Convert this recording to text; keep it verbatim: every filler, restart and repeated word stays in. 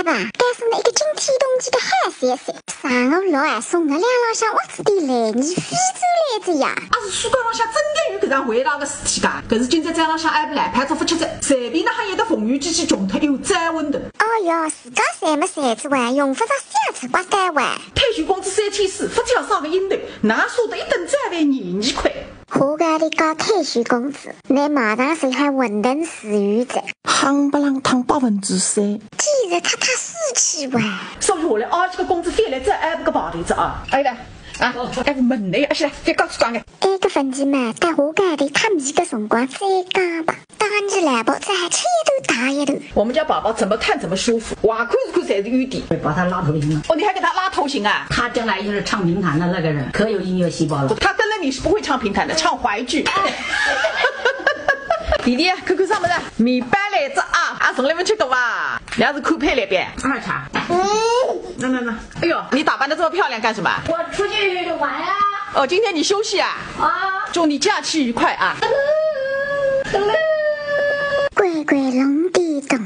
哇，该是那个惊天动地的好消息。上个月啊，送我两浪向屋子的来年飞走来着呀。啊，是书稿浪向真的有搿样伟大的事体噶？搿是今朝早浪向还勿来，排除勿吃着，随便哪哈也得凤游机器穷脱有再问的。哦哟，自家赚么赚着哇，用勿着想着刮单哇。退休工资三千四，勿跳啥个音头，哪舍得一顿早饭廿二块？何解的高退休工资，你马上就还混沌自由着。夯不啷当百分之三。简直太太死气哇！所以下来阿拉个工资翻来再挨个跑头子啊！哎来，啊，哎问你，而且来，别告诉讲个。埃个问题嘛，到何解的他们个辰光再讲吧。当然来吧，这还吃一顿打一顿。我们家宝宝怎么看怎么舒服，哇，看是看侪是优点。把他拉头型了。哦，你还给他拉头型啊？他将来就是唱评弹的那个人，可有音乐细胞了。他跟了你是不会唱评弹的，唱淮剧。弟弟，看看啥么子？面包来着啊！啊，从来没吃过吧？你还是看配了呗。二茬。那那那，哎呦，你打扮的这么漂亮干什么？我出去玩啊。哦，今天你休息啊？啊。祝你假期愉快啊！乖乖，龙地洞。